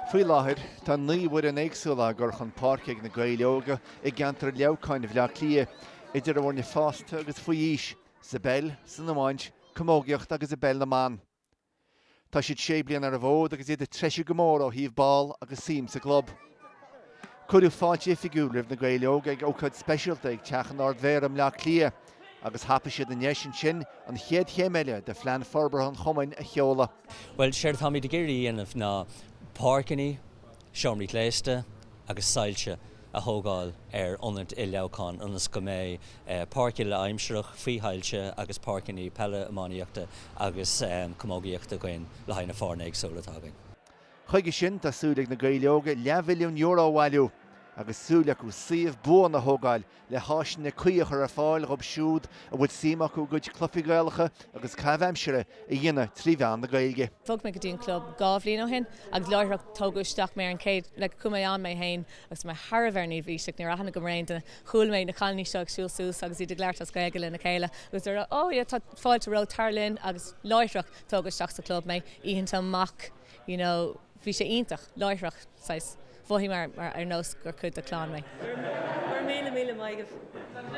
Faoi láthair, tá 9 bhfoireann éagsúla á gcur chun páirce ag na Gaeil Óga i gceantar Leamhcáin Bhaile Átha Cliath, idir fhoirne fásta agus faoi aois, sa bpeil, san iomáint, camógaíocht agus i bpeil na mban. Tá siad sé bliana ar an bhfód agus iad ag treisiú go mór ó thaobh ball agus suim sa gclub. Cuireadh fáilte oifigiúil roimh na Gaeil Óga ag ócáid speisialta ag Teach an Ard-Mhéara i mBleá Cliath agus thapaigh siad an deis ansin an chéad chéim eile de phlean forbartha an chumainn a sheoladh. Bhuel, séard atáimid ag iarraidh a dhéanamh ná páirceanna, seomraí gléasta agus soilse a thógáil ar ionaid i Leamhcán ionas go mbeidh páirc uile-aimsearach faoi shoilse agus páirceanna peile, iománaíochta agus camógaíochta againn le haghaidh na foirne éagsúla atá againn. Chuige sin, tá súil ag na Gaeil Óga leathmhilliún euro a bhailiú agus súil acu suíomh buan a thógáil le háiseanna cuí a chur ar fáil dhóibh siúd a bhfuil suim acu a gcuid cluichí Gaelacha agus caitheamh aimsire a dhéanamh trí mheán na Gaeilge. Bhog mé go dtí an club 2 bhliain ó shin agus láithreach tógadh isteach mé ar an chéad like chuaigh mé ann mé féin agus mé thar a bheith neirbhíseach ní raibh aithne agam ar aon duine chuala mé na cailíní seo ag siúl suas agus iad ag labhairt as Gaeilge lena chéile agus dúirt oh yeah tá fáilte romhat tar linn agus láithreach tógadh isteach sa chlub mé oícheanta amach you know bhí sé iontach, láithreach, saghas, mhothaigh mé ar nós gur cuid de chlann mé. Go raibh míle míle maith agaibh.